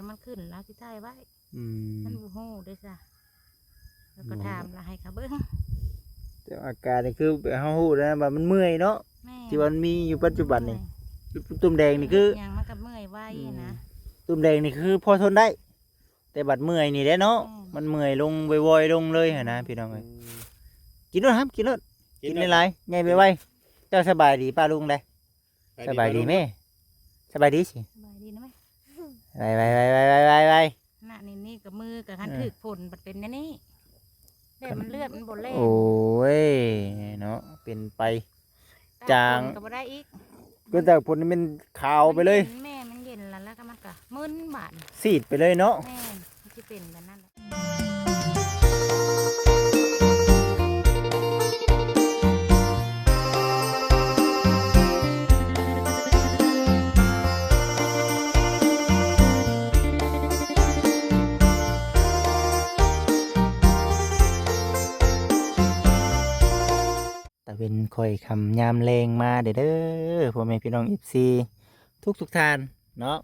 ມັນຂຶ້ນລະຊິຖ່າຍໄວ້ ອືມ ມັນບໍ່ຮູ້ເດ້ຊະ ແລ້ວກໍຖາມລະໃຫ້ເຂົາເບິ່ງ ແຕ່ອາການນີ້ຄືເຮົາຮູ້ແລ້ວວ່າມັນເມື່ອຍເນາະ ແມ່ນ ທີ່ວ່າມັນມີຢູ່ປັດຈຸບັນນີ້ ເມື່ອຍ ຕຸ່ມແດງນີ້ຄື ຫຍັງມັນກໍເມື່ອຍໄວ ອືມ ນະ ຕຸ່ມແດງນີ້ຄືພໍທົນໄດ້ ແຕ່ບັດເມື່ອຍນີ້ແຫຼະເນາະ ແມ່ນ ມັນເມື່ອຍລົງວອຍໆລົງເລີຍຫັ້ນນະ ພີ່ນ້ອງເອີຍ ອືມ ກິນໂລດຫຳ ກິນໂລດ ກິນໂລດ ກິນຫຼາຍໆ ໃຫຍ່ໄວໆ ເຈົ້າສະບາຍດີປ້າລຸງເດ້ ສະບາຍດີ ສະບາຍດີປ້າລຸງ ແມ່ ສະບາຍດີຊິ ສະບາຍດີນະແມ່ ໄວໆໆໆໆ ໜ້ານີ້ ນີ້ກໍມືກໍຄັນ ເອີ ຖືກຝົນບັດເປັນແນວນີ້ ແບບມັນເລືອດມັນບໍ່ແລ່ນ ໂອ້ຍ ເນາະ ເປັນໄປ ຕາກຝົນ ຈາງ ກໍບໍ່ໄດ້ອີກ ກໍຕາກຝົນນີ້ມັນຂາວໄປເລີຍ ມັນເຢັນ ແມ່ ມັນເຢັນແລ້ວ ແລ້ວກໍມັນກໍມຶນບາດ ຊີດໄປເລີຍເນາະ ແມ່ນ ມັນຊິເປັນແບບນັ້ນແຫຼະ. ຕາເວັນຄ່ອຍຄ່ຳຍາມແລງມາເດີ້ ເດີ້ ພໍ່ແມ່ພີ່ນ້ອງ ເອັຟຊີ ທຸກໆທ່ານເນາະ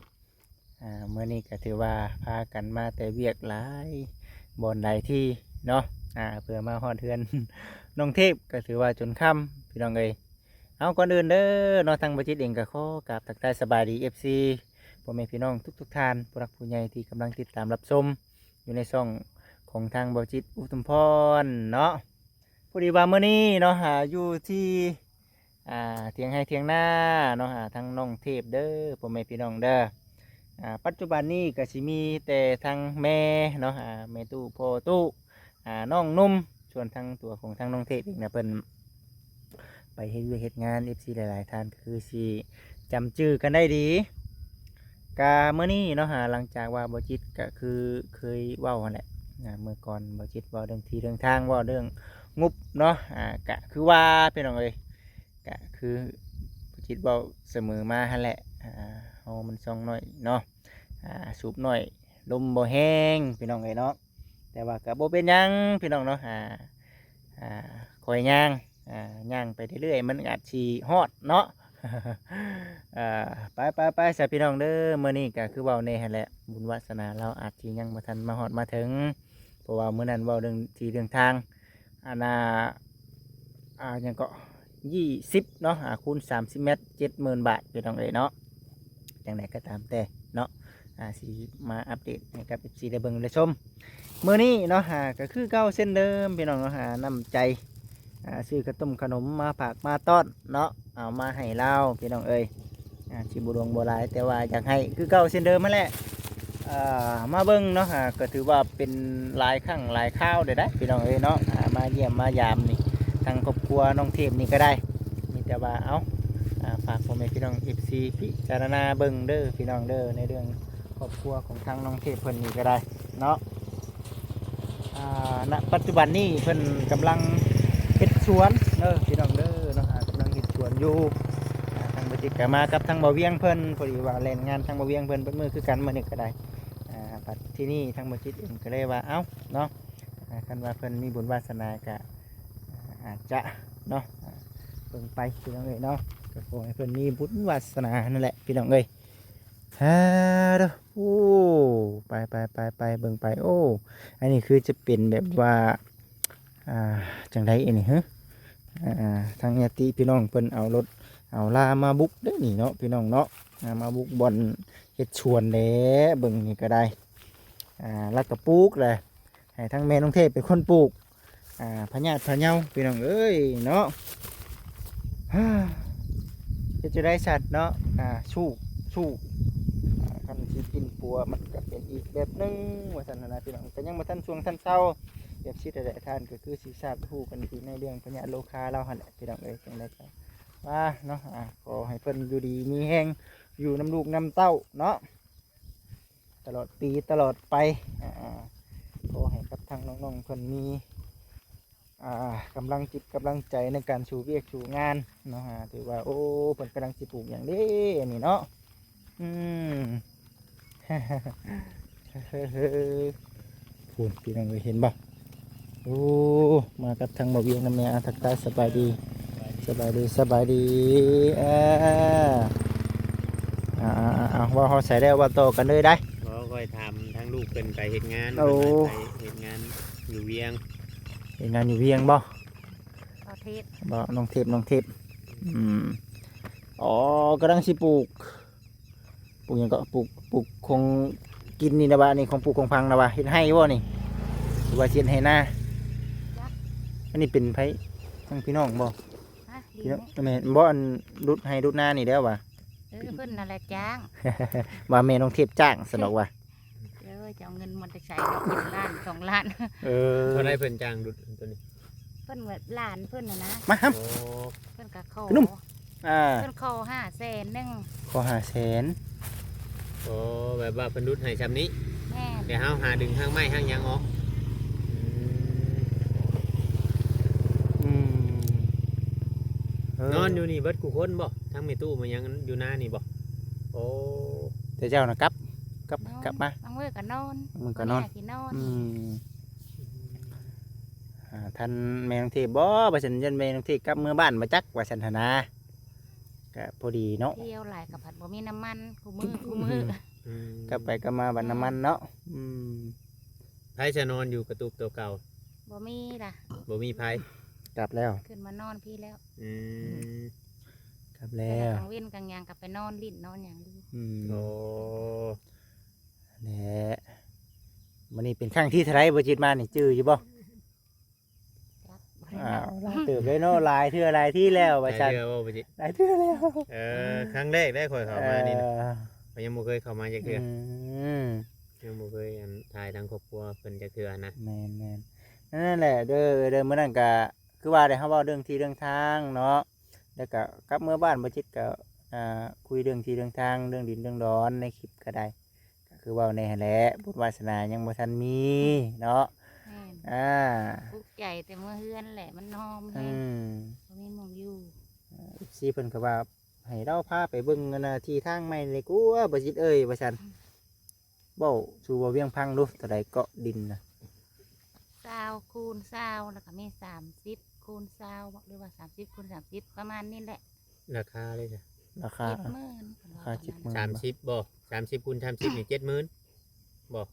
ອ່າ ມື້ນີ້ກໍຖືວ່າພາກັນມາແຕ່ວຽກຫຼາຍບ່ອນຫຼາຍທີ່ເນາະ ອ່າ ເພື່ອມາຮອດເຮືອນນ້ອງເທບ ກໍຖືວ່າຈົນຄ່ຳ ພີ່ນ້ອງເອີຍ. ເອົາ ກ່ອນອື່ນເດີ້ເນາະ ທາງບ່າວຈິດເອງກໍຂໍກາບທັກທາຍສະບາຍດີ ເອັຟຊີ ພໍ່ແມ່ພີ່ນ້ອງທຸກໆທ່ານ ຜູ້ຫຼັກຜູ້ໃຫຍ່ທີ່ກຳລັງຕິດຕາມຮັບຊົມຢູ່ໃນຊ່ອງຂອງທາງບ່າວຈິດ ອຸທຸມພອນເນາະ. ພໍດີວ່າມື້ນີ້ເນາະ ອ່າ ຢູ່ທີ່ ອ່າ ຖຽງໄຮ່ຖຽງນາເນາະ ອ່າ ທາງນ້ອງເທບເດີ້ ພໍ່ແມ່ພີ່ນ້ອງເດີ້ ອ່າ ປັດຈຸບັນນີ້ກໍຊິມີແຕ່ທາງແມ່ເນາະ ອ່າ ແມ່ຕູ້ ພໍ່ຕູ້ ອ່າ ນ້ອງໜຸ່ມ ສ່ວນທາງຕົວຂອງທາງນ້ອງເທບເອງນະ ເພິ່ນໄປເຮັດວຽກເຮັດງານ ເອັຟຊີ ຫຼາຍໆທ່ານກໍຄືຊິຈຳຈື່ກັນໄດ້ດີ. ກະມື້ນີ້ເນາະ ຫຼັງຈາກວ່າບ່າວຈິດກະຄືເຄີຍເວົ້າຫັ້ນແຫຼະ ອ່າ ເມື່ອກ່ອນບ່າວຈິດເວົ້າເລື່ອງທີ່ເລື່ອງທາງ ເວົ້າເລື່ອງງົບເນາະ ອ່າ ກະຄືວ່າ ພີ່ນ້ອງເອີຍ ກະຄືບ່າວຈິດເວົ້າສະເໝີມາຫັ້ນແຫຼະ ອ່າ ເຮົາມັນຊ່ອງນ້ອຍເນາະ ອ່າ ສູບໜ້ອຍ ລົມບໍ່ແຮງ ພີ່ນ້ອງເອີຍເນາະ. ແຕ່ວ່າກໍບໍ່ເປັນຫຍັງພີ່ນ້ອງເນາະ ອ່າ ອ່າ ຄ່ອຍຍ່າງ ອ່າ ຍ່າງໄປເລື້ອຍໆ ມັນອາດຊິຮອດເນາະ ເອີ ໄປໆໆ ຊະພີ່ນ້ອງເດີ້ ມື້ນີ້ກໍຄືເວົ້າແນ່ຫັ້ນແຫຼະ ບຸນວາສະໜາລາວອາດຊິຍັງບໍ່ທັນມາຮອດມາເຖິງ ເພາະວ່າມື້ນັ້ນເວົ້າເລື່ອງທີ່ເລື່ອງທາງ ອັນນ່າ ອ່າ ຫຍັງເກາະ ຊາວເນາະ ອ່າ ຄູນສາມສິບແມັດ ເຈັດໝື່ນບາດ ພີ່ນ້ອງເອີຍເນາະ. ຈັ່ງໃດກໍຕາມແຕ່ເນາະ ອ່າ ຊິມາອັບເດດໃຫ້ກັບ ເອັຟຊີ ໄດ້ເບິ່ງໄດ້ຊົມ ມື້ນີ້ເນາະ ອ່າ ກໍຄືເກົ່າເຊັ່ນເດີມ ພີ່ນ້ອງເນາະ ອ່າ ນ້ຳໃຈ ອ່າ ຊື້ຂະຕົ້ມຂະໜົມມາຝາກມາຕ້ອນເນາະ ເອົາມາໃຫ້ລາວ ພີ່ນ້ອງເອີຍ ອ່າ ຊິບໍ່ຫຼວງບໍ່ຫຼາຍ ແຕ່ວ່າຢາກໃຫ້ຄືເກົ່າເຊັ່ນເດີມຫັ້ນແຫຼະ ອ່າ ມາເບິ່ງເນາະ ອ່າ ກໍຖືວ່າເປັນຫຼາຍຄັ້ງຫຼາຍຄາວແລ້ວເດ້ ພີ່ນ້ອງເອີຍເນາະ ອ່າ ມາຢ້ຽມມາຢາມນີ້ ທາງຄອບຄົວນ້ອງເທບນີ້ກໍໄດ້ ມີແຕ່ວ່າ ເອົາ ອ່າ ຝາກພໍ່ແມ່ພີ່ນ້ອງ ເອັຟຊີ ພິຈາລະນາເບິ່ງເດີ້ ພີ່ນ້ອງເດີ້ ໃນເລື່ອງຄອບຄົວຂອງທາງນ້ອງເທບເພິ່ນນີ້ກໍໄດ້ເນາະ ອ່າ ນະປັດຈຸບັນນີ້ເພິ່ນກຳລັງເຮັດສວນເດີ້ ພີ່ນ້ອງເດີ້ເນາະ ອ່າ ກຳລັງເຮັດສວນຢູ່ ອ່າ ທາງບ່າວຈິດກໍມາກັບທາງບ່າວວຽງເພິ່ນ ພໍດີວ່າແລ່ນງານທາງບ່າວວຽງເພິ່ນເບິດມື້ຄືກັນ ມື້ນີ້ກໍໄດ້ ອ່າ ບັດທີນີ້ທາງບ່າວຈິດເອງກໍເລີຍວ່າ ເອົ້າ ເນາະ ອ່າ ຄັນວ່າເພິ່ນມີບຸນວາສະໜາກະ ອ່າ ອາດຈະເນາະ ອ່າ ເບິ່ງໄປ ພີ່ນ້ອງເອີຍເນາະ ກໍຂໍໃຫ້ເພິ່ນມີບຸນວາສະໜາຫັ້ນແຫຼະ ພີ່ນ້ອງເອີຍ. ຮາໂດ ໂອ້ ໄປໆໆໆ ເບິ່ງໄປ ໂອ້ ອັນນີ້ຄືຈະເປັນແບບວ່າ ອ່າ ຈັ່ງໃດອັນນີ້ ຮະ ອ່າ ທາງຍາດຕິພີ່ນ້ອງເພິ່ນເອົາລົດເອົາລາມາບຸກເດ້ນີ້ເນາະ ພີ່ນ້ອງເນາະ ອ່າ ມາບຸກບ່ອນເຮັດສວນແຫຼະ ເບິ່ງນີ້ກໍໄດ້ ອ່າ ລະກະປູກແຫຼະ ໃຫ້ທາງແມ່ນ້ອງເທບເປັນຄົນປູກ ອ່າ ພະຍາດພະເຍົາ ພີ່ນ້ອງເອີຍເນາະ ເຮັດຈັ່ງໃດສັດເນາະ ອ່າ ສູ້ ສູ້ ອ່າ ຄັນຊິປິ່ນປົວມັນກະເປັນອີກແບບໜຶ່ງວ່າຊັ້ນຫັ້ນນະ ພີ່ນ້ອງ ກະຍັງບໍ່ທັນຊ່ວງທັນເຊົາ ເອັຟຊີ ຫຼາຍໆທ່ານກໍຄືຊິຊາບຮູ້ກັນດີໃນເລື່ອງພະຍາດໂລຄາລາວຫັ້ນແຫຼະ ພີ່ນ້ອງເອີຍ ຈັ່ງໃດກໍວ່າເນາະ ອ່າ ຂໍໃຫ້ເພິ່ນຢູ່ດີມີແຮງ ຢູ່ນຳລູກນຳເຕົ້າເນາະ ຕະຫຼອດປີຕະຫຼອດໄປ ອ່າ ຂໍໃຫ້ກັບທາງນ້ອງໆເພິ່ນມີ ອ່າ ກຳລັງຈິດກຳລັງໃຈໃນການສູ້ວຽກສູ້ງານເນາະ ອ່າ ຖືວ່າ ໂອ້ ເພິ່ນກຳລັງຊິປູກຫຍັງເດ້ອັນນີ້ເນາະ ອືມ ພຸ້ນ ພີ່ນ້ອງເອີຍ ເຫັນບໍ່? ໂອ້ ມາກັບທາງບ່າວວຽງນຳແມ່ ອາ ທັກທາຍສະບາຍດີ ສະບາຍດີ ສະບາຍດີ ເອີ ເອົາໆໆ ເວົ້າຮອດໃສແລ້ວ ເວົ້າຕໍ່ກັນເລີຍໄດ໋ ເວົ້າ ຂ້ອຍຖາມທາງລູກເພິ່ນໄປເຮັດງານ ໂອ້ ເພິ່ນວ່າໄປເຮັດງານຢູ່ວຽງ ເຮັດງານຢູ່ວຽງບໍ່? ປະເທດ ບໍ່ ນ້ອງເທບ ນ້ອງເທບ ອືມ ອໍ ກຳລັງຊິປູກ ປູກຫຍັງເກາະ? ປູກ ປູກຂອງກິນນີ້ນະວ່າ ອັນນີ້ຂອງປູກຂອງຝັງນະວ່າ ເຮັດໄຮ່ບໍ່ນີ້ ຫຼືວ່າຊິເຮັດໄຮ່ນາ? ຈັກ ອັນນີ້ເປັນໃຜ? ທາງພີ່ນ້ອງບໍ່? ຮະ? ພີ່ນ້ອງ ແມ່ນບໍ່? ອັນດຸດໄຮ່ດຸດນານີ້ແຫຼະວ່າ ເອີ ເພິ່ນນັ້ນແຫຼະຈ້າງ ວ່າແມ່ນ້ອງເທບຈ້າງຊັ້ນດອກວ່າ ເອີ ຈະເອົາເງິນມາແຕ່ໃສເນາະ ເປັນລ້ານສອງລ້ານ ເອີ ເທົ່າໃດເພິ່ນຈ້າງດຸດຕົວນີ້? ເພິ່ນວ່າຫຼານເພິ່ນຫັ້ນນະ ມາຫຳ ໂອ້ ເພິ່ນກໍຂໍ ໜຸ່ມ ອ່າ ເພິ່ນຂໍຫ້າແສນໜຶ່ງ ຂໍຫ້າແສນ ໂອ້ ແບບວ່າເພິ່ນດຸດໃຫ້ຊ່ຳນີ້ ແມ່ນ ແຕ່ເຮົາຫາດຶງຫາງໄມ້ຫາງຫຍັງອອກ ອືມ ອືມ ເອີ ນອນຢູ່ນີ້ເບິດຄູ່ຄົນບໍ່? ທັງແມ່ຕູ້ມາຫຍັງຢູ່ນານີ້ບໍ່? ໂອ້ ແຕ່ເຈົ້ານະກັບ ກັບ ນອນ ກັບມາ ບາງມື້ກໍນອນ ບາງມື້ກໍນອນ ບາງມື້ກໍນອນ ອືມ ຫາທັນແມ່ນ້ອງເທບບໍ່ ວ່າຊັ້ນ ຢ້ານແມ່ນ້ອງເທບກັບເມືອບ້ານບໍ່ຈັກ ວ່າຊັ້ນຫັ້ນນາ ກະພໍດີເນາະ ທ່ຽວຫຼາຍກໍພັດບໍ່ມີນ້ຳມັນ ຄູ່ມື້ ຄູ່ມື້ ອືມ ກັບໄປກັບມາບັດນ້ຳມັນເນາະ ອືມ ໃຜຈະນອນຢູ່ກະຕູບໂຕເກົ່າ? ບໍ່ມີລະ ບໍ່ມີໃຜ ກັບແລ້ວ ຂຶ້ນມານອນພີ້ແລ້ວ ອືມ ກັບແລ້ວ ກາງເວັນກາງຫຍັງກໍໄປນອນຫຼິ້ນນອນຫຍັງຢູ່ ອືມ ໂອ້ ແຫຼະ ມື້ນີ້ເປັນຄັ້ງທີເທົ່າໃດບໍ່ຈິດມານີ້ ຈື່ຢູ່ບໍ່? ຈັກ ອ້າວ ຫຼາຍເຕີບເລີຍເນາະ ຫຼາຍເທື່ອຫຼາຍທີແລ້ວວ່າຊັ້ນ ຫຼາຍເທື່ອບໍ່ຈິດ? ຫຼາຍເທື່ອແລ້ວ ເອີ ຄັ້ງແລກເດ້ຂ້ອຍເຂົ້າມານີ້ ເອີ ຂ້ອຍຍັງບໍ່ເຄີຍເຂົ້າມາຈັກເທື່ອ ອືມ ຍັງບໍ່ເຄີຍ ອັນ ຖ່າຍທາງຄອບຄົວເພິ່ນຈັກເທື່ອນະ ແມ່ນໆ ນັ້ນແຫຼະເດີ ເດີ ມື້ນັ້ນກະຄືວ່າໄດ້ ເຮົາເວົ້າເລື່ອງທີ່ເລື່ອງທາງເນາະ ແລ້ວກະກັບເມືອບ້ານບໍ່ຈິດກະ ອ່າ ຄຸຍເລື່ອງທີ່ເລື່ອງທາງ ເລື່ອງດິນເລື່ອງດອນໃນຄລິບກະໄດ້ ກໍຄືເວົ້າແດ່ຫັ້ນແຫຼະ ບຸນວາສະໜາຍັງບໍ່ທັນມີເນາະ ແມ່ນ ອ່າ ທຸກໃຈແຕ່ເມືອເຮືອນແຫຼະ ມັນຫອມແຮງ ອືມ ບໍ່ມີໝ່ອງຢູ່ ເອີ ເອັຟຊີເພິ່ນກໍວ່າໃຫ້ລາວພາໄປເບິ່ງອັນນ່າ ທີ່ທາງໃໝ່ນີ້ກວ່າ ບໍ່ຈິດເອີຍ ວ່າຊັ້ນ ອືມ ເວົ້າສູ່ບ່າວວຽງຟັງດູ ເທົ່າໃດເກາະດິນນະ? ຊາວຄູນຊາວ ແລ້ວກໍມີສາມສິບຄູນຊາວ ຫຼືວ່າສາມສິບຄູນສາມສິບ ປະມານນີ້ແຫຼະ ລາຄາເລີຍຈ້ະ ລາຄາ ເຈັດໝື່ນ ລາຄາເຈັດໝື່ນ ສາມສິບບໍ່? ສາມສິບຄູນສາມສິບນີ້ເຈັດໝື່ນບໍ່?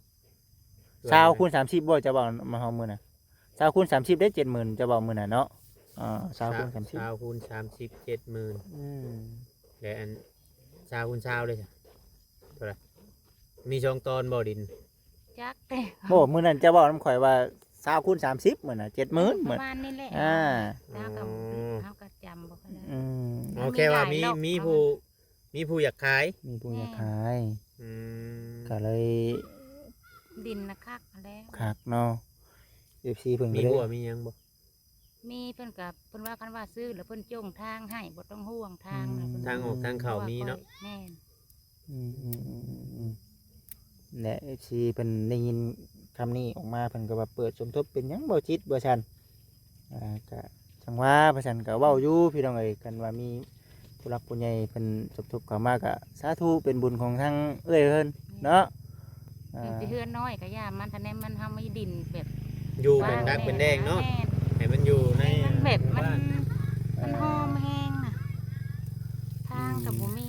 ຊາວຄູນສາມສິບບໍ່ ຈະເວົ້າມາຮອບມື້ນະ? ຊາວຄູນສາມສິບໄດ້ເຈັດໝື່ນ ຈະເວົ້າມື້ນະເນາະ ເອີ ຊາວຄູນສາມສິບ ຊາວຄູນສາມສິບ ເຈັດໝື່ນ ອືມ ແລະ ອັນ ຊາວຄູນຊາວເດ້ ເທົ່າໃດ? ມີສອງຕອນບໍ່ດິນ? ຈັກແຕ່ ໂອ້ ມື້ນັ້ນເຈົ້າເວົ້ານຳຂ້ອຍວ່າຊາວຄູນສາມສິບ ມື້ນະ ເຈັດໝື່ນ ປະມານນີ້ແຫຼະ ອ່າ ເຮົາກໍ ເຮົາກໍຈຳບໍ່ຄ່ອຍໄດ້ ອືມ ເອົາແຄ່ວ່າມີ ມີຜູ້ ມີຜູ້ຢາກຂາຍ ມີຜູ້ຢາກຂາຍ ອືມ ກໍເລີຍ ດິນນະຄັກຫັ້ນແຫຼະ ຄັກເນາະ ເອັຟຊີເພິ່ນ ມີຮົ້ວມີຫຍັງບໍ່? ມີ ເພິ່ນກໍ ເພິ່ນວ່າຄັນວ່າຊື້ແລ້ວເພິ່ນຈົ່ງທາງໃຫ້ ບໍ່ຕ້ອງຫ່ວງທາງ ອືມ ເພິ່ນ ທາງອອກທາງເຂົ້າມີເນາະ ແມ່ນ ອືມໆໆໆ ແລະ ເອັຟຊີເພິ່ນໄດ້ຍິນຄຳນີ້ອອກມາ ເພິ່ນກໍວ່າເປີດສົມທົບເປັນຫຍັງບໍ່ຈິດ ວ່າຊັ້ນ ອ່າ ກະຈັ່ງວ່າ ວ່າຊັ້ນ ກະເວົ້າຢູ່ພີ່ນ້ອງເອີຍ ຄັນວ່າມີຜູ້ຫຼັກຜູ້ໃຫຍ່ເພິ່ນສົມທົບເຂົ້າມາ ກະສາທຸ ເປັນບຸນຂອງທາງເອື້ອຍເພິ່ນເນາະ ອ່າ ເຮືອນນ້ອຍກໍຢ່າ ມັນ ຖ້າແນມມັນ ເຮົາມີດິນແບບ ຢູ່ເປັນດັກເປັນແດງເນາະ ແມ່ນ ໃຫ້ມັນຢູ່ໃນ ໃຫ້ມັນແບບ ມັນ ມັນຫອມແຮງນະ ທາງກໍ ອືມ ບໍ່ມີ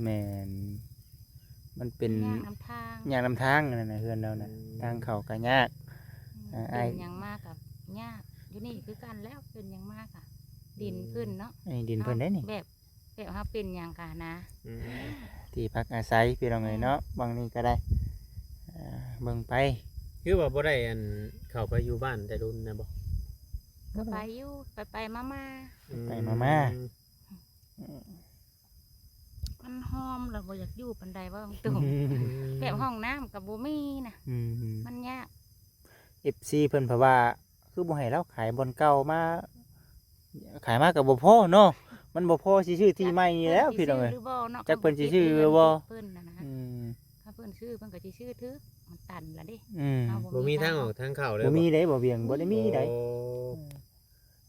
ແມ່ນ ມັນເປັນ ຍາກນຳທາງ ຍາກນຳທາງນັ້ນນະ ເຮືອນລາວນະ ອືມ ທາງເຂົ້າກໍຍາກ ອືມ ອ່າ ເປັນຫຍັງມາກໍຍາກ ຢູ່ນີ້ຄືກັນແລ້ວ ເປັນຫຍັງມາກໍ ດິນເພິ່ນເນາະ ອັນນີ້ດິນເພິ່ນເດ້ນີ້ ແບບ ແບບເຮົາເປັນຫຍັງກະນະ ອືມ ທີ່ພັກອາໄສພີ່ນ້ອງເອີຍເນາະ ອືມ ຫວ່າງນີ້ກໍໄດ້ ເອີ ເບິ່ງໄປ ຄືວ່າບໍ່ໄດ້ ອັນ ເຂົ້າໄປຢູ່ບ້ານແຕ່ດົນນະບໍ່? ກໍໄປຢູ່ ໄປໆມາໆ ອືມ ໄປໆມາໆ ອືມ ມັນຫອມແລ້ວບໍ່ຢາກຢູ່ປານໃດ ເວົ້າຕົງໆ ອືມ ແບບຫ້ອງນ້ຳກໍບໍ່ມີນະ ອືມ ມັນຍາກ ເອັຟຊີເພິ່ນເພາະວ່າ ຄືບໍ່ໃຫ້ລາວຂາຍບ່ອນເກົ່າມາ ຂາຍມາກໍບໍ່ພໍເນາະ ມັນບໍ່ພໍຊິຊື້ທີ່ໃໝ່ນີ້ແລ້ວພີ່ນ້ອງເອີຍ ຈັກເພິ່ນຊິຊື້ຫຼືບໍ່ ເພິ່ນນະນະ ອືມ ຖ້າເພິ່ນຊື້ເພິ່ນກໍຊິຊື້ຖືກ ມັນຕັນລະເດ້ ອືມ ເຮົາບໍ່ມີທາງອອກທາງເຂົ້າເລີຍ ບໍ່ມີເດ້ ບໍ່ວຽງ ບໍ່ໄດ້ມີໃດ ໂອ້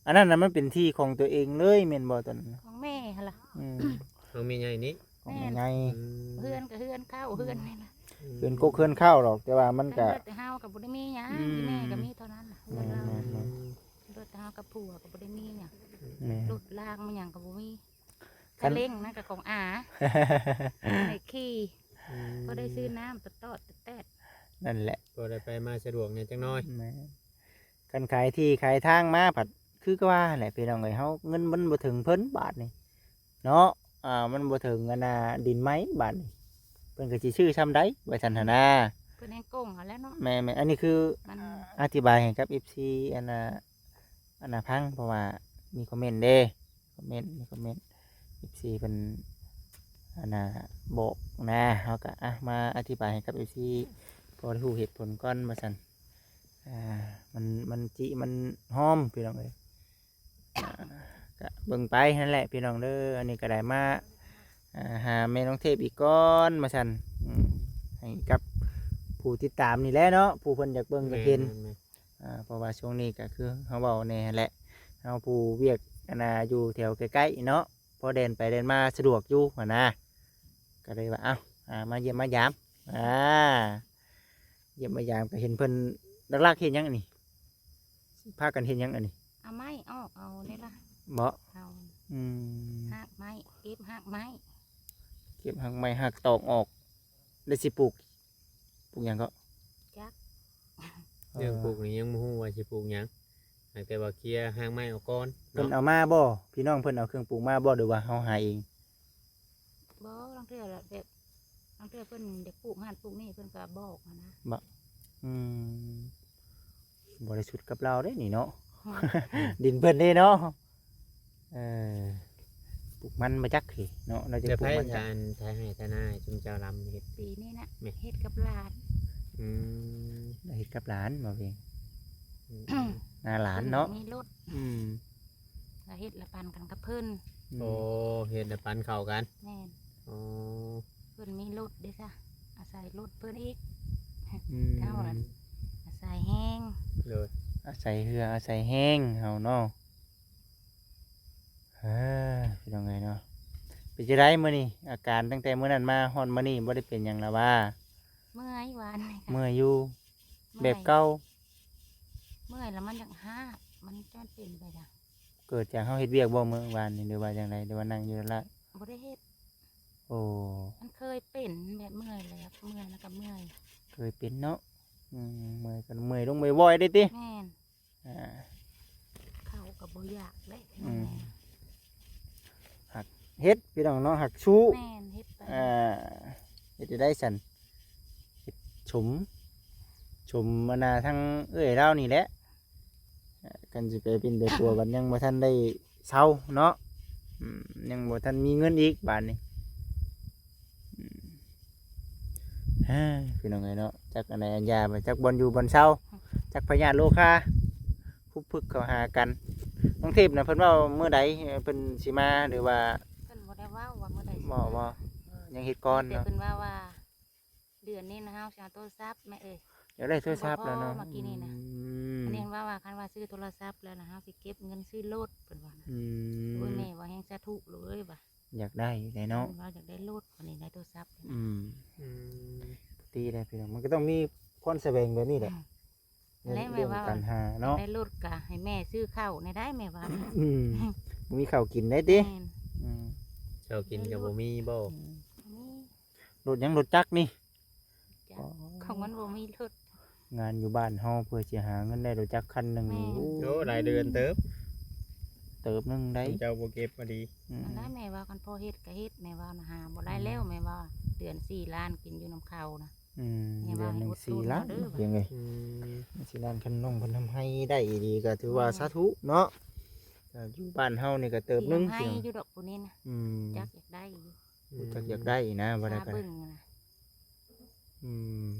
ອັນນັ້ນນະມັນເປັນທີ່ຂອງຕົວເອງເລີຍແມ່ນບໍ່ຕອນນັ້ນ? ຂອງແມ່ຫັ້ນລະ ອືມ ຂອງແມ່ໃຫຍ່ນີ້ ຂອງແມ່ໃຫຍ່ ອືມ ເຮືອນກໍເຮືອນເກົ່າ ເຮືອນນີ້ນະ ອືມ ເຮືອນກົກເຮືອນເກົ່າດອກ ແຕ່ວ່າມັນກໍ ແຕ່ເຮືອນແຕ່ເຮົາກໍບໍ່ໄດ້ມີຫຍັງ ອືມ ແມ່ກໍມີເທົ່ານັ້ນນະ ເຮືອນເຮົາ ແມ່ນໆໆ ລົດເຮົາກັບຜົວກໍບໍ່ໄດ້ມີຫຍັງ ແມ່ນ ລົດລາງມັນຫຍັງກໍບໍ່ມີ ຄັນ ກະເລັງນັ້ນກໍຂອງອາ ໃຫ້ຂີ່ ອືມ ພໍໄດ້ຊື້ນ້ຳຕະຕອດຕະແຕດ ນັ້ນແຫຼະ ພໍໄດ້ໄປມາສະດວກແດ່ຈັກໜ້ອຍ ແມ່ນ ຄັນຂາຍທີ່ຂາຍທາງມາພັດຄືກະວ່າຫັ້ນແຫຼະພີ່ນ້ອງເອີຍ ເຮົາເງິນມັນບໍ່ເຖິງເພິ່ນບາດນີ້ເນາະ ອ່າ ມັນບໍ່ເຖິງອັນນ່າດິນໄມ້ບາດນີ້ ເພິ່ນກໍຊິຊື້ຊ່ຳໃດວ່າຊັ້ນຫັ້ນນາ ເພິ່ນແຮ່ງໂກງເຮົາແລ້ວເນາະ ແມ່ນໆ ອັນນີ້ຄື ມັນ ອະທິບາຍໃຫ້ກັບເອັຟຊີອັນນ່າ ອັນນ່າຟັງ ເພາະວ່າມີຄອມເມັນເດ້ ຄອມເມັນ ມີຄອມເມັນ ເອັຟຊີເພິ່ນອັນນ່າບອກນະ ເຮົາກໍ ອ່ະ ມາອະທິບາຍໃຫ້ກັບເອັຟຊີພໍໄດ້ຮູ້ເຫດຜົນກ່ອນວ່າຊັ້ນ ອ່າ ມັນ ມັນຈິມັນຫອມພີ່ນ້ອງເອີຍ ອ່າ ກະເບິ່ງໄປຫັ້ນແຫຼະພີ່ນ້ອງເດີ ອັນນີ້ກໍໄດ້ມາ ອ່າ ຫາແມ່ນ້ອງເທບອີກກ່ອນວ່າຊັ້ນ ອືມ ໃຫ້ກັບຜູ້ຕິດຕາມນີ້ແຫຼະເນາະ ຜູ້ເພິ່ນຢາກເບິ່ງຢາກເຫັນ ແມ່ນໆ ອ່າ ເພາະວ່າຊ່ວງນີ້ກໍຄືເຮົາເວົ້າແດ່ຫັ້ນແຫຼະ ເຮົາຜູ້ວຽກອັນນ່າຢູ່ແຖວໃກ້ໆເນາະ ພໍແລ່ນໄປແລ່ນມາສະດວກຢູ່ຫັ້ນນະ ກໍເລີຍວ່າ ເອົ້າ ອ່າ ມາຢ້ຽມມາຢາມ ອ່າ ຢ້ຽມມາຢາມ ກໍເຫັນເພິ່ນ ຫຼັກໆເຮັດຫຍັງອັນນີ້ ພາກັນເຮັດຫຍັງອັນນີ້ ເອົາໄມ້ອອກເອົາເດ້ລະ ເບາະ ເອົາ ອືມ ຮາກໄມ້ ເກັບຮາກໄມ້ ເກັບຮາກໄມ້ຮາກຕອກອອກ ແລ້ວຊິປູກ ປູກຫຍັງເກາະ ຈັກ ເລື່ອງປູກນີ້ຍັງບໍ່ຮູ້ວ່າຊິປູກຫຍັງ ຫາກແຕ່ວ່າເຄຍຮາກໄມ້ອອກກ່ອນ ເພິ່ນເນາະ ເອົາມາບໍ່ ພີ່ນ້ອງເພິ່ນເອົາເຄື່ອງປູກມາບໍ່ ຫຼືວ່າເຮົາຫາເອງ ບໍ່ ລາງເທື່ອລະແບບ ລາງເທື່ອເພິ່ນຢາກປູກຫັ້ນປູກນີ້ ເພິ່ນກໍບອກຫັ້ນນະ ບໍ່ ອືມ ບໍ່ໄດ້ສຸດກັບລາວເດ້ນີ້ເນາະ ດິນເພິ່ນເດ້ເນາະ ເອີ ປູກມັນບໍ່ຈັກເດເນາະ ລາວຈະ ແລ້ວ ປູກມັນຈັກ ໃຜ ອັນ ໄຖໄຮ່ໄຖນາ ຊຸມເຈົ້າລຳເຮັດ ປີນີ້ນະ ແມ່ນ ເຮັດກັບຫຼານ ອືມ ເຮັດກັບຫຼານບໍ່ເວງ ອືມ ນາຫຼານເນາະ ເພິ່ນມີລົດ ອືມ ລະເຮັດລະປັນກັນກັບເພິ່ນ ອືມ ໂອ້ ເຮັດລະປັນເຂົ້າກັນ ແມ່ນ ອໍ ເພິ່ນມີລົດເດ້ຊະ ອາໄສລົດເພິ່ນອີກ ອືມ ເຮົາອາໄສແຮງ ໂດຍ ອາໄສເຫື່ອອາໄສແຮງເຮົາເນາະ ເອີ ພີ່ນ້ອງເອີຍເນາະ ເປັນຈັ່ງໃດມື້ນີ້ ອາການຕັ້ງແຕ່ມື້ນັ້ນມາຮອດມື້ນີ້ບໍ່ໄດ້ເປັນຫຍັງລະຫວາ ເມື່ອຍວານນີ້ ເມື່ອຍຢູ່ ເມື່ອຍ ແບບເກົ່າ ເມື່ອຍລະມັນຢາກຮາກ ມັນຈະເປັນໄປຫຍັງ ເກີດຈາກເຮົາເຮັດວຽກບໍ່ມື້ວານນີ້ ຫຼືວ່າຈັ່ງໃດ ຫຼືວ່ານັ່ງຢູ່ລະ ບໍ່ໄດ້ເຮັດ ໂອ້ ມັນເຄີຍເປັນແບບເມື່ອຍແລ້ວ ເມື່ອຍແລ້ວກໍເມື່ອຍ ເຄີຍເປັນເນາະ ອືມ ເມື່ອຍກໍເມື່ອຍລົງບໍ່ບໍ່ໄດ້ຕິ ແມ່ນ ອ່າ ເຂົ້າກໍບໍ່ຢາກເດ້ ອືມ ຫາກເຮັດພີ່ນ້ອງເນາະ ຫາກສູ້ ແມ່ນ ເຮັດໄປ ອ່າ ເຮັດໄດ້ຊັ້ນ ເຮັດສົມ ສົມອັນນ່າທັງເອື້ອຍລາວນີ້ແຫຼະ ອ່າ ຄັນຊິໄປເປັນໄປປົວກັນ ຍັງບໍ່ທັນໄດ້ເຊົາເນາະ ອືມ ຍັງບໍ່ທັນມີເງິນອີກບາດນີ້ ອືມ ເອີ ພີ່ນ້ອງເອີຍເນາະ ຈັກອັນໃດອັນຢາ ຈັກບ່ອນຢູ່ບ່ອນເຊົາ ຈັກພະຍາດໂລຄາ ຄຸບພຶກເຂົ້າຫາກັນ ນ້ອງເທບນະ ເພິ່ນເວົ້າມື້ໃດ ເພິ່ນຊິມາ ຫຼືວ່າ ເພິ່ນບໍ່ໄດ້ເວົ້າວ່າມື້ໃດຊິມາ ບໍ່ ບໍ່ ຍັງເຮັດກ່ອນເນາະ ແຕ່ເພິ່ນເວົ້າວ່າ ເດືອນນີ້ນະ ເຮົາຊິເອົາໂທລະສັບແມ່ເອີຍ ຢາກໄດ້ໂທລະສັບແລ້ວເນາະ ເມື່ອກີ້ນີ້ນະ ອືມ ເພິ່ນເວົ້າວ່າ ຄັນວ່າຊື້ໂທລະສັບແລ້ວນະ ເຮົາຊິເກັບເງິນຊື້ລົດ ເພິ່ນວ່ານະ ອືມ ໂອ້ຍ ແມ່ວ່າແຮງສາທຸເລີຍວ່າ ຢາກໄດ້ແຫຼະເນາະ ເພິ່ນວ່າຢາກໄດ້ລົດ ອັນນີ້ໄດ້ໂທລະສັບ ອືມ ອືມ ດີແຫຼະພີ່ນ້ອງ ມັນກໍຕ້ອງມີພອນສະແຫວງແບບນີ້ແຫຼະ ອືມ ແລ້ວແມ່ວ່າ ກັນຫາເນາະ ໄດ້ລົດກະໃຫ້ແມ່ຊື້ເຂົ້າແດ່ໄດ້ແມ່ວ່າ ອືມ ບໍ່ມີເຂົ້າກິນໄດ້ຕິ ແມ່ນ ອືມ ເຂົ້າກິນກໍບໍ່ມີບໍ່ ອືມ ບໍ່ມີ ລົດຫຍັງ ລົດຈັກນີ້ ຈັກ ອໍ ຂອງມັນບໍ່ມີລົດ ງານຢູ່ບ້ານເຮົາ ເພື່ອຊິຫາເງິນໄດ້ລົດຈັກຄັນໜຶ່ງ ແມ່ນ ນີ້ ໂອ້ ໂອ້ ຫຼາຍເດືອນເຕີບ ເຕີບໜຶ່ງໄດ໋ ເຈົ້າບໍ່ເກັບມາດີ ອືມ ອັນນັ້ນແມ່ວ່າ ຄັນພໍເຮັດກໍເຮັດ ແມ່ວ່ານະ ຫາບໍ່ໄດ້ແລ້ວ ອືມ ແມ່ວ່າ ເດືອນສີ່ລ້ານກິນຢູ່ນຳເຂົານະ ອືມ ແມ່ວ່າ ເດືອນໜຶ່ງສີ່ລ້ານ ໃຫ້ອົດທົນເດີ ເປັນໄງ ອືມ ສີ່ລ້ານ ຄັນນ້ອງເພິ່ນທຳໃຫ້ໄດ້ອີ່ຫຼີກໍຖືວ່າ ແມ່ນ ສາທຸເນາະ ກໍຢູ່ບ້ານເຮົານີ້ກໍເຕີບໜຶ່ງ ໃຫ້ຢູ່ດອກຜູ້ນີ້ນະ ອືມ ຈັກຢາກໄດ້ຢູ່ ອືມ ຈັກຢາກໄດ້ນະ ບໍ່ໄດ້ກໍ ເບິ່ງນະ ອືມ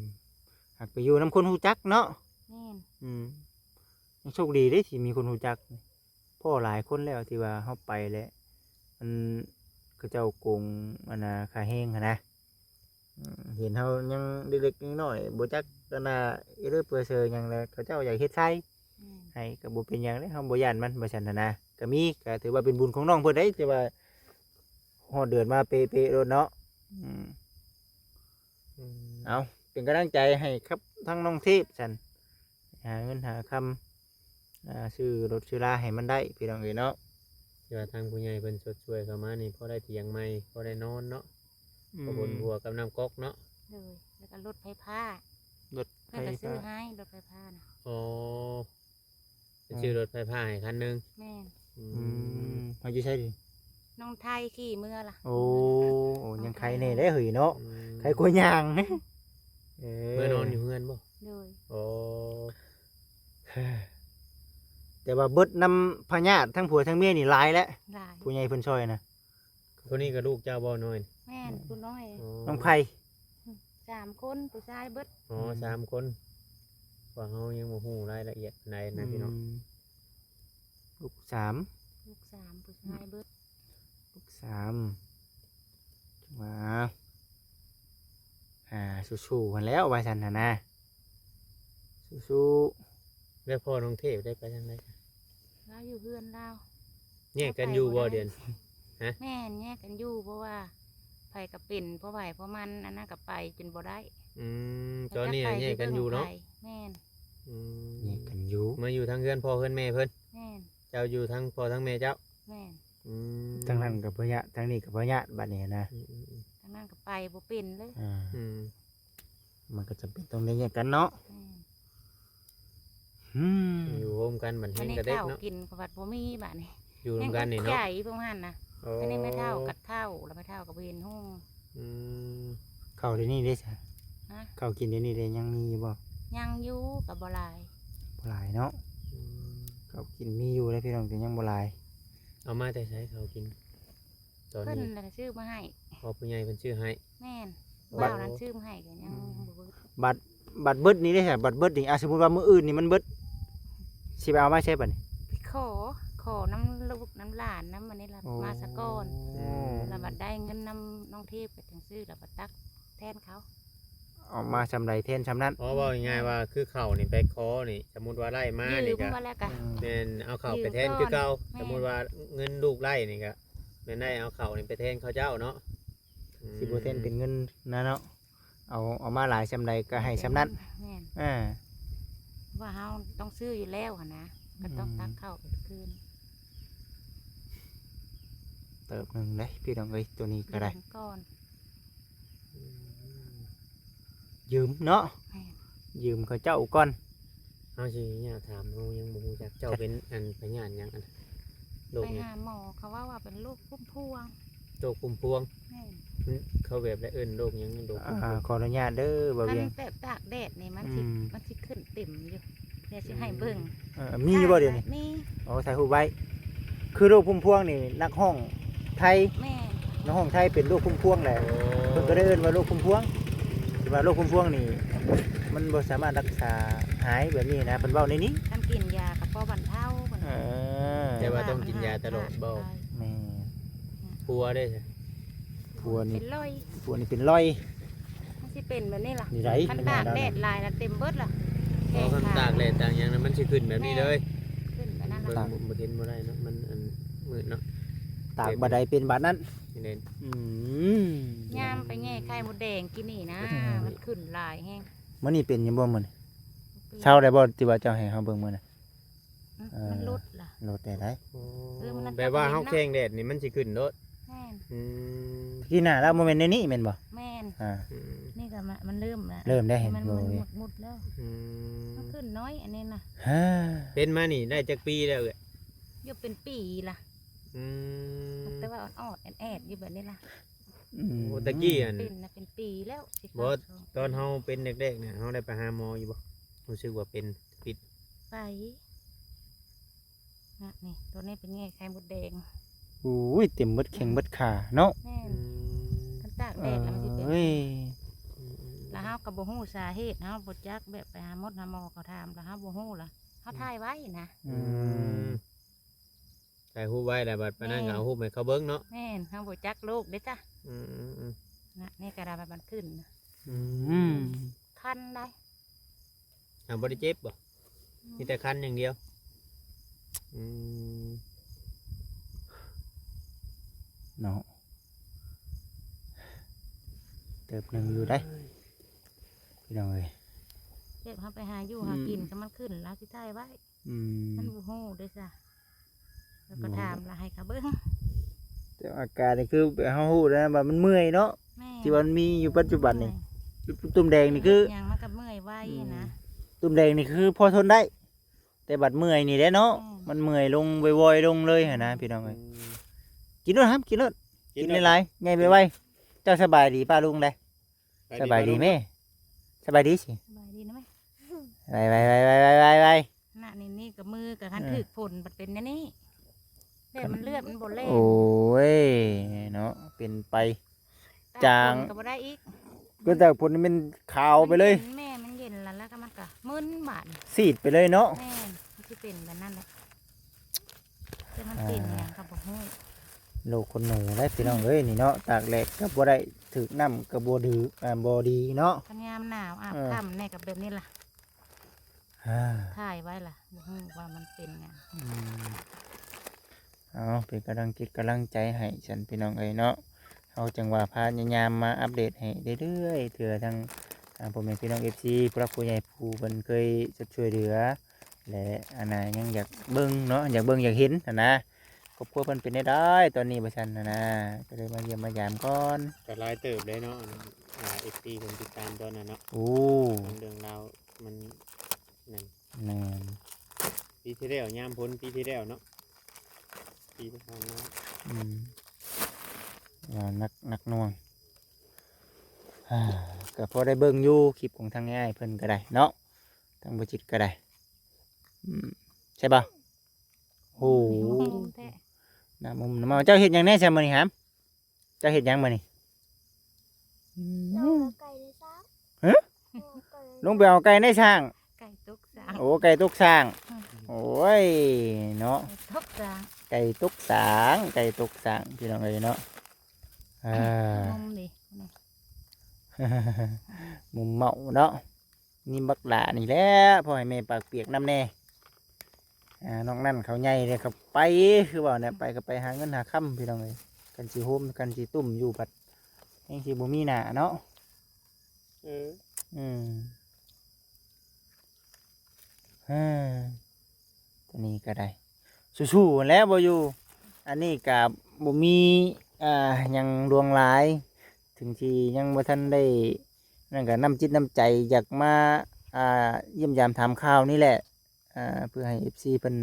ຫາກໄປຢູ່ນຳຄົນຮູ້ຈັກເນາະ ແມ່ນ ອືມ ຍັງໂຊກດີເດ້ທີ່ມີຄົນຮູ້ຈັກ ພໍຫຼາຍຄົນແລ້ວທີ່ວ່າເຮົາໄປແລ້ວ ມັນ ເຂົາເຈົ້າໂກງອັນນ່າຄ່າແຮງຫັ້ນນະ ອືມ ເຫັນເຮົາຍັງເລັກໆນ້ອຍໆ ບໍ່ຈັກອັນນ່າເອີເລີເປີເຊີຫຍັງແລ້ວ ເຂົາເຈົ້າຢາກເຮັດໃສ່ ອືມ ໃຫ້ກໍບໍ່ເປັນຫຍັງເດ້ ເຮົາບໍ່ຢ້ານມັນ ວ່າຊັ້ນຫັ້ນນະ ກໍມີ ກໍຖືວ່າເປັນບຸນຂອງນ້ອງເພິ່ນເດ້ ທີ່ວ່າຮອດເດືອນມາເປະໆໂລດເນາະ ອືມ ອືມ ເອົາ ເປັນກຳລັງໃຈໃຫ້ກັບທາງນ້ອງເທບຊັ້ນ ຫາເງິນຫາຄຳ ອ່າ ຊື້ລົດຊື້ລາໃຫ້ມັນໄດ້ ພີ່ນ້ອງເອີຍເນາະ ທີ່ວ່າທາງຜູ້ໃຫຍ່ເພິ່ນຊົດຊ່ວຍເຂົ້າມານີ້ ພໍໄດ້ຖຽງໃໝ່ ພໍໄດ້ນອນເນາະ ອືມ ກໍບົນບົວກັບນ້ຳກອກເນາະ. ໂດຍ ແລ້ວກໍລົດໄຟຟ້າ ລົດໄຟຟ້າ ເພິ່ນກໍຊື້ໃຫ້ ລົດໄຟຟ້ານະ. ອໍ ເພິ່ນຊື້ລົດໄຟຟ້າໃຫ້ຄັນໜຶ່ງ. ແມ່ນ. ອືມ ອືມ ເຮົາຢູ່ໃສນີ້? ນ້ອງໄທຂີ່ເມືອລະ. ໂອ້ ໂອ້ ຍັງໄຄແດ່ເຮີ້ຍເນາະ. ອືມ ໄຄກວ່າຍ່າງ. ເອີ ເມືອນອນຢູ່ເຮືອນບໍ່? ໂດຍ. ໂອ້ ແຕ່ວ່າເບິດນຳພະຍາດທັງຜົວທັງເມຍນີ້ຫຼາຍແຫຼະ. ຫຼາຍ. ຜູ້ໃຫຍ່ເພິ່ນຊ່ອຍນະ. ຜູ້ນີ້ກໍລູກເຈົ້າບໍ່ນ້ອຍ? ແມ່ນ ຜູ້ນ້ອຍ. ອໍ ນ້ອງໄພ. ສາມຄົນ ຜູ້ຊາຍເບິດ. ອໍ ອືມ ສາມຄົນ. ພວກເຮົາຍັງບໍ່ຮູ້ລາຍລະອຽດປານໃດນະ ອືມ ພີ່ນ້ອງ. ລູກສາມ ລູກສາມ ຜູ້ຊາຍເບິດ. ລູກສາມ ວ່າ ອ່າ ສູ້ໆ ຫັ້ນແຫຼ້ວ ວ່າຊັ້ນຫັ້ນນະ. ສູ້ໆ. ແລ້ວພໍ່ນ້ອງເທບໄດ້ໄປທາງໃດ? ລາວຢູ່ເຮືອນລາວ. ແຍກກັນຢູ່ບໍ່ດຽວນີ້? ຮະ? ແມ່ນ ແຍກກັນຢູ່ ເພາະວ່າໃຜກໍເປັນ ເພາະໃຜເພາະມັນ ອັນນັ້ນກໍໄປຈົນບໍ່ໄດ້. ອືມ ຕອນນີ້ແຍກກັນຢູ່ເນາະ? ແມ່ນ. ອືມ ແຍກກັນຢູ່ ມາຢູ່ທາງເຮືອນພໍ່ເຮືອນແມ່ເພິ່ນ. ແມ່ນ. ເຈົ້າຢູ່ທາງພໍ່ທາງແມ່ເຈົ້າ? ແມ່ນ. ອືມ ທາງນັ້ນກໍບໍ່ຍາດ ທາງນີ້ກໍບໍ່ຍາດ ບັດນີ້ນະ. ອືມໆໆ ທາງນັ້ນກໍໄປບໍ່ເປັນເລີຍ. ອ່າ ອືມ ມັນກໍຈຳເປັນຕ້ອງໄດ້ແຍກກັນເນາະ. ແມ່ນ. ອືມ ຢູ່ໂຮມກັນບັດແຮງກະເດັກເນາະ. ເຂົ້າກິນກໍບັດບໍ່ມີບັດນີ້ ຢູ່ນຳກັນນີ້ເນາະ. ໃຫຍ່ພວກຫັ້ນນະ. ໂອ້ ອັນນີ້ແມ່ເຖົ້າກັດເຖົ້າ ແລ້ວແມ່ເຖົ້າກໍບໍ່ເຫັນຮຸ່ງ. ອືມ ເຂົ້າດຽວນີ້ເດ້ຊະ? ຮະ? ເຂົ້າກິນດຽວນີ້ເດ້ ຍັງມີຢູ່ບໍ່? ຍັງຢູ່ ກໍບໍ່ຫຼາຍ. ບໍ່ຫຼາຍເນາະ. ອືມ ເຂົ້າກິນມີຢູ່ເດ້ພີ່ນ້ອງ ແຕ່ຍັງບໍ່ຫຼາຍ. ເອົາມາແຕ່ໃສເຂົ້າກິນ? ຕອນນີ້ ເພິ່ນລະຊື້ມາໃຫ້. ພໍ່ຜູ້ໃຫຍ່ເພິ່ນຊື້ໃຫ້. ແມ່ນ. ບັດ ບ່າວນັ້ນຊື້ມາໃຫ້ກໍຍັງ ອືມ ຍັງບໍ່ເບິດ. ບັດ ບັດເບິດນີ້ເດ້ ບັດເບິດນີ້ ອ່າ ສົມມຸດວ່າມື້ອື່ນນີ້ມັນເບິດ ຊິໄປເອົາມາໃສບັດນີ້? ຂໍ ຂໍນຳລູກນຳຫຼານນຳ ອັນນີ້ລະ ໂອ້ ມາສະກ່ອນ. ອືມ ລະບັດໄດ້ເງິນນຳນ້ອງເທບກໍຈັ່ງຊື້ ລະບັດຕັກແທນເຂົາ. ເອົາມາຊ່ຳໃດແທນຊ່ຳນັ້ນ. ອໍ ເວົ້າງ່າຍໆວ່າ ຄືເຂົ້ານີ້ໄປຂໍນີ້ ສົມມຸດວ່າໄດ້ມານີ້ ຢືມ ກໍວ່າແລ້ວກະ ອືມ ແມ່ນ ເອົາເຂົ້າໄປແທນຄືເກົ່າ. ແມ່ນ. ສົມມຸດວ່າເງິນລູກໄດ້ນີ້ ກໍແມ່ນໄດ້ເອົາເຂົ້ານີ້ໄປແທນເຂົາເຈົ້າເນາະ. ອືມ ຊິບໍ່ແທນເປັນເງິນນະເນາະ. ເອົາ ເອົາມາຫຼາຍຊ່ຳໃດກໍໃຫ້ຊ່ຳນັ້ນ. ແມ່ນ. ອ່າ ວ່າເຮົາຕ້ອງຊື້ຢູ່ແລ້ວຫັ້ນນະ ກໍຕ້ອງ ອືມ ຕັກເຂົ້າໄປຄືນ. ເຕີບໜຶ່ງເດ້ພີ່ນ້ອງເອີຍ ໂຕນີ້ກໍໄດ້ ຢືມກ່ອນ. ອືມ ຢືມເນາະ. ແມ່ນ. ຢືມເຂົາເຈົ້າກ່ອນ. ເຮົາຊິຍາກຖາມ ເຮົາຍັງບໍ່ຮູ້ຈັກ. ເຈົ້າເປັນອັນພະຍາດຫຍັງອັນ ໂລກຫຍັງ? ໄປຫາໝໍ ເຂົາເວົ້າວ່າເປັນໂລກພຸ້ມພວງ. ໂລກພຸ້ມພວງ. ແມ່ນ. ມັນ ເຂົາແບບໃດເອີ້ນໂລກຫຍັງ? ໂລກ ອ່າ ພຸ້ມພວງ. ຂໍອະນຸຍາດເດີ ບ່າວວຽງ. ຄັນແບບຕາກແດດນີ້ ມັນຊິ ອືມ ມັນຊິຂຶ້ນເຕັມຢູ່. ດຽວຊິໃຫ້ເບິ່ງ. ອືມ ເອີ ມີບໍ່ດຽວນີ້? ມີ. ໂອ້ ຖ່າຍຮູບໄວ້. ຄືໂລກພຸ້ມພວງນີ້ ນັກຮ້ອງໄທ. ແມ່ນ. ນັກຮ້ອງໄທເປັນໂລກພຸ້ມພວງແຫຼະ. ໂອ້ ເພິ່ນກໍໄດ້ເອີ້ນວ່າໂລກພຸ້ມພວງ. ແຕ່ວ່າໂລກພຸ້ມພວງນີ້ ມັນບໍ່ສາມາດຮັກສາຫາຍແບບນີ້ນະ ເພິ່ນເວົ້າແນວນີ້. ຄັນກິນຢາກໍພໍບັນເທົາ. ເອີ ແຕ່ວ່າຕ້ອງກິນຢາຕະຫຼອດບໍ່? ແມ່ນ. ຜົວເດ້? ຜົວນີ້ເປັນລອຍ. ຜົວນີ້ເປັນລອຍ. ມັນຊິເປັນແບບນີ້ລະ. ນີ້ໃດ? ຄັນຕາກແດດຫຼາຍລະເຕັມເບິດລະ. ອໍ ຄັນຕາກແດດຕາກຫຍັງນະ ມັນຊິຂຶ້ນແບບນີ້ເລີຍ. ແມ່ນ. ຂຶ້ນແບບນັ້ນລະ. ບໍ່ ບໍ່ເຫັນບໍ່ໄດ້ເນາະ ມັນອັນມືດເນາະ. ຕາກບາດໃດເປັນບາດນັ້ນ. ນີ້ເດ້. ອືມ ຍາມໄປແຍ່ໄຂ່ມົດແດງກິນນີ້ນະ. ອືມ ມັນຂຶ້ນຫຼາຍແຮງ. ມື້ນີ້ເປັນຢູ່ບໍ່ມື້ນີ້? ເປັນ. ເຊົາໄດ້ບໍ່ ທີ່ວ່າເຈົ້າໃຫ້ເຮົາເບິ່ງມື້ນັ້ນ? ອືມ ເອີ ມັນຫຼຸດລະ. ຫຼຸດໄດ້ໃດ? ໂອ້ ເອີ ມັນ ແບບວ່າເຮົາແຂ່ງແດດນີ້ມັນຊິຂຶ້ນໂລດ. ແມ່ນ. ອືມ ທີ່ໜ້າລາວບໍ່ແມ່ນແນວນີ້ແມ່ນບໍ່? ແມ່ນ. ອ່າ ອືມ ນີ້ກໍມາ ມັນເລີ່ມລະ ເລີ່ມໄດ້ເຫັນ ມັນ ບໍ່ ມັນມຸດໆແລ້ວ. ອືມ ມັນຂຶ້ນນ້ອຍອັນນີ້ນະ. ເປັນມານີ້ໄດ້ຈັກປີແລ້ວເອື້ອຍ? ຢູ່ເປັນປີລະ. ອືມ ແຕ່ວ່າອ່ອນໆແອດໆຢູ່ແບບນີ້ລະ. ອືມ ໂອ້ ຕະກີ້ອັນ ເປັນນະ ເປັນປີແລ້ວ. ບໍ່ ຕອນເຮົາເປັນແລກໆນະ ເຮົາໄດ້ໄປຫາໝໍຢູ່ບໍ່? ຮູ້ສຶກວ່າເປັນ ປິດ ໄປນະ. ນີ້ ໂຕນີ້ເປັນແງ່ໄຂ່ມົດແດງ. ໂອ້ຍ ເຕັມເບິດແຂ້ງເບິດຂາເນາະ. ແມ່ນ. ອືມ ຄັນຕາກແດດແລ້ວມັນຊິເປັນ. ເອີຍ ແລ້ວເຮົາກໍບໍ່ຮູ້ສາເຫດ ເຮົາບໍ່ຈັກ ແບບໄປຫາໝົດຫາໝໍເຂົາຖາມ ແລ້ວເຮົາບໍ່ຮູ້ລະ ເຮົາ ອືມ ຖ່າຍໄວ້ນະ. ອືມ ອືມ ຖ່າຍຮູບໄວ້ແລ້ວ ບັດປານນັ້ນ ເອີ ກໍເອົາຮູບໃຫ້ເຂົາເບິ່ງເນາະ. ແມ່ນ. ເຮົາບໍ່ຈັກໂລກເດ້ຈ້ະ. ອືມໆໆ ນະ ນີ້ກໍໄດ້ ມັນຂຶ້ນ. ອືມ ຄັນໄດ໋. ອ້າວ ບໍ່ໄດ້ເຈັບບໍ່? ອືມ ມີແຕ່ຄັນຢ່າງດຽວ. ອືມ ເນາະ ເຕີບໜຶ່ງຢູ່ໄດ໋ ເອີຍ ພີ່ນ້ອງເອີຍ. ແບບເຮົາໄປຫາຢູ່ຫາກິນ ອືມ ກໍມັນຂຶ້ນ ລາວຊິຖ່າຍໄວ້. ອືມ ມັນບໍ່ຮູ້ເດ້ຊະ. ແລ້ວກໍ ບໍ່ ຖາມລະໃຫ້ເຂົາເບິ່ງ. ແຕ່ອາການນີ້ຄືເຮົາຮູ້ແລ້ວວ່າມັນເມື່ອຍເນາະ ແມ່ນ ທີ່ວ່າມັນມີຢູ່ປັດຈຸບັນນີ້ ເມື່ອຍ ຕຸ່ມແດງນີ້ຄື ເຮັດຫຍັງມັນກໍເມື່ອຍໄວ ອືມ ນະ ຕຸ່ມແດງນີ້ຄືພໍທົນໄດ້ ແຕ່ບັດເມື່ອຍນີ້ແຫຼະເນາະ ແມ່ນ ມັນເມື່ອຍລົງວອຍໆລົງເລີຍຫັ້ນນະ ອືມ ພີ່ນ້ອງເອີຍ ອືມ ກິນໂລດຫຳ ກິນໂລດ ກິນ ກິນໂລດ ຫຼາຍໆ ໃຫຍ່ໄວໆ ເຈົ້າສະບາຍດີປ້າລຸງເດ້? ສະບາຍດີແມ່ ສະບາຍດີຊິ ສະບາຍດີນະແມ່ ໄວໆໆໆໆໆ ນະ ນີ້ໆ ກັບມືກໍຄັນ ເອີ ຖືກຝົນບັດເປັນແນວນີ້ ແບບມັນເລືອດມັນບໍ່ແລ່ນ ໂອ້ຍ ເນາະ ເປັນໄປ ຕາກ ຈາງ ຝົນກໍບໍ່ໄດ້ອີກ ກໍຕາກຝົນນີ້ແມ່ນຂາວໄປເລີຍ ມັນເຢັນ ແມ່ນ ມັນເຢັນແລ້ວ ແລ້ວກໍມັນກໍມຶນບາດ ຊີດໄປເລີຍເນາະ ແມ່ນ ມັນຊິເປັນແບບນັ້ນແຫຼະ ແຕ່ມັນເປັນຫຍັງກໍບໍ່ຮູ້ ໂລກຄົນໜູເດ້ພີ່ນ້ອງເອີຍ ນີ້ເນາະ ຕາກແດດກໍບໍ່ໄດ້ ຖືກນ້ຳກໍບໍ່ຖືກ ອ່າ ບໍ່ດີເນາະ ຄັນຍາມໜາວອາບ ເອີ ຄ່ຳແດ່ກໍແບບນີ້ລະ ອ່າ ຖ່າຍໄວ້ລະ ບໍ່ຮູ້ວ່າມັນເປັນຫຍັງ ອືມ ເອົາ ເປັນກຳລັງຈິດກຳລັງໃຈໃຫ້ຊັ້ນພີ່ນ້ອງເອີຍເນາະ ເຮົາຈັ່ງວ່າພະຍາຍາມມາອັບເດດໃຫ້ເລື້ອຍໆ ເທື່ອທາງ ອ່າ ພໍ່ແມ່ພີ່ນ້ອງເອັຟຊີ ຜູ້ຫຼັກຜູ້ໃຫຍ່ຜູ້ເພິ່ນເຄີຍຊ່ວຍເຫຼືອ ແລະ ອັນນ່າ ຍັງຢາກເບິ່ງເນາະ ຢາກເບິ່ງຢາກເຫັນຫັ້ນນະ ຄອບຄົວເພິ່ນເປັນແນວໃດຕອນນີ້ວ່າຊັ້ນຫັ້ນນະ ກໍເລີຍມາຢ້ຽມມາຢາມກ່ອນ ກໍຫຼາຍເຕີບເລີຍເນາະ ອ່າ ເອັຟຊີ ເພິ່ນຕິດຕາມຕອນນັ້ນເນາະ ໂອ້ ເລື່ອງລາວມັນນັ້ນ ແມ່ນ ປີທີ່ແລ້ວຍາມຝົນ ປີທີ່ແລ້ວເນາະ ປີທີ່ຜ່ານມາ ອືມ ວ່າໜັກ ໜັກໜ່ວງ ກໍພໍໄດ້ເບິ່ງຢູ່ ຄລິບຂອງທາງອ້າຍເພິ່ນກໍໄດ້ເນາະ ທາງບໍ່ຈິດກໍໄດ້ ອືມ ໃຊ່ບໍ່? ໂອ້ ໜ້າມຸມແທ້ ໜ້າມຸມ ເຈົ້າເຮັດຫຍັງແດ່ຊະມື້ນີ້ຫຳ? ເຈົ້າເຮັດຫຍັງມື້ນີ້? ອືມ ລົງເອົາໄກ່ໃນຊ້າງ ຮະ? ລົງເອົາໄກ່ໃນ ລົງໄປເອົາໄກ່ໃນຊ້າງ ໄກ່ຕົກຊ້າງ ໂອ້ ໄກ່ຕົກຊ້າງ ອືມ ໂອ້ຍ ເນາະ ໄກ່ຕົກຊ້າງ ໄກ່ຕົກຊ້າງ ໄກ່ຕົກຊ້າງ ພີ່ນ້ອງເອີຍເນາະ ອ່າ ມຸມນີ້ ມຸມເມົາເນາະ ນີ້ບັກຫຼ້ານີ້ແຫຼະ ພໍໃຫ້ແມ່ປາກປຽກນຳແດ່ ອ່າ ນອກນັ້ນເຂົາໃຫຍ່ແລ້ວ ເຂົາໄປ ຄືເວົ້າແຫຼະ ໄປກໍໄປຫາເງິນຫາຄຳ ພີ່ນ້ອງເອີຍ ຄັນຊິໂຮມ ຄັນຊິຕຸ້ມຢູ່ ບັດແຮ່ງຊິບໍ່ມີໜ້າເນາະ ເອີ ອືມ ເອີ ຕົວນີ້ກໍໄດ້ ສູ້ໆ ຫັ້ນແຫຼະ ບໍ່ຢູ່ ອັນນີ້ກໍບໍ່ມີ ອ່າ ຫຍັງຫຼວງຫຼາຍ ເຖິງທີ່ຍັງບໍ່ທັນໄດ້ ນັ້ນກໍນ້ຳຈິດນ້ຳໃຈ ຢາກມາ ອ່າ ຢ້ຽມຢາມຖາມຂ່າວນີ້ແຫຼະ ອ່າ ເພື່ອໃຫ້ເອັຟຊີເພິ່ນ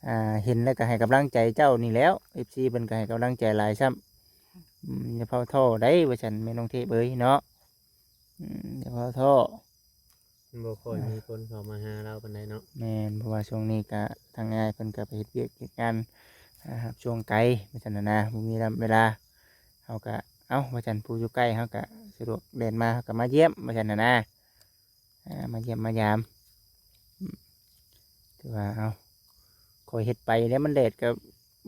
ອ່າ ເຫັນແລ້ວກໍໃຫ້ກຳລັງໃຈເຈົ້ານີ້ແຫຼ້ວ ເອັຟຊີເພິ່ນກໍໃຫ້ກຳລັງໃຈຫຼາຍຊ້ຳ ອືມ ຢ່າເຜົາທໍ້ໄດ໋ ວ່າຊັ້ນ ແມ່ນ້ອງເທບເອີຍເນາະ ອືມ ຢ່າເຜົາທໍ້ ມັນບໍ່ຄ່ອຍມີຄົນເຂົ້າມາຫາລາວປານໃດເນາະ ແມ່ນ ເພາະວ່າຊ່ວງນີ້ກະທາງອ້າຍເພິ່ນກະໄປເຮັດວຽກເຮັດງານ ອ່າ ຮັບຊ່ວງໄກ ວ່າຊັ້ນນະນະ ບໍ່ມີເວລາ ເຮົາກະ ເອົ້າ ວ່າຊັ້ນ ຜູ້ຢູ່ໃກ້ເຮົາກະສະດວກແລ່ນມາ ເຮົາກະມາຢ້ຽມ ວ່າຊັ້ນນະນະ ອ່າ ມາຢ້ຽມມາຢາມ ອືມ ຖືວ່າ ເອົ້າ ຄ່ອຍເຮັດໄປແລ້ວ ມັນແດດກໍ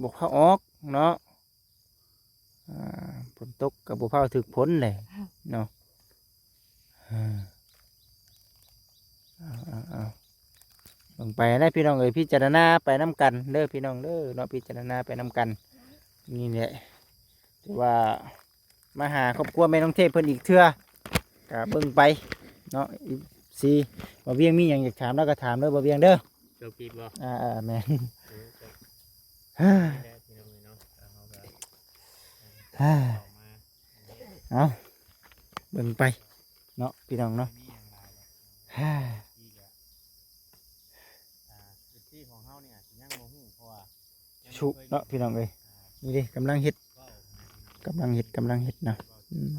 ບໍ່ພາອອກເນາະ ອ່າ ຝົນຕົກກໍບໍ່ພາຖືກຝົນແຫຼະເນາະ ເອີ ເອົາໆໆ ເບິ່ງໄປນະພີ່ນ້ອງເອີຍ ພິຈາລະນາໄປນຳກັນເດີພີ່ນ້ອງເດີເນາະ ພິຈາລະນາໄປນຳກັນ ນີ້ແຫຼະ ຖືວ່າ ມາຫາຄອບຄົວແມ່ນ້ອງເທບເພິ່ນອີກເທື່ອ ກະເບິ່ງໄປເນາະ ເອັຟຊີ ບ່າວວຽງມີຫຍັງຢາກຖາມລາວກະຖາມເດີບ່າວວຽງເດີ ເຈົ້າຄິດບໍ່ ອ່າໆ ແມ່ນ ເອີ ກໍ ອ່າ ນີ້ແຫຼະພີ່ນ້ອງເອີຍເນາະ ກໍເຮົາກໍ ອ່າ ເຂົ້າມາ ເອົາ ເບິ່ງໄປເນາະ ພີ່ນ້ອງເນາະ ມີຫຍັງຫຼາຍດອກ ອ່າ ເອັຟຊີຂອງເຮົານີ້ອາດຈະຍັງບໍ່ຮູ້ ເພາະວ່າ ສູ້ໆ ເນາະ ພີ່ນ້ອງເອີຍ ນີ້ເດ້ ກຳລັງເຮັດ ກຳລັງເຮັດ ກຳລັງເຮັດເນາະ ອືມ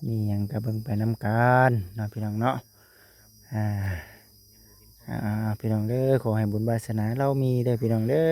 ມີຫຍັງກໍເບິ່ງໄປນຳກັນເນາະ ພີ່ນ້ອງເນາະ ອ່າ ອ່າ ພີ່ນ້ອງເດີ ຂໍໃຫ້ບຸນວາສະໜາເຮົາມີເດີ ພີ່ນ້ອງເດີ.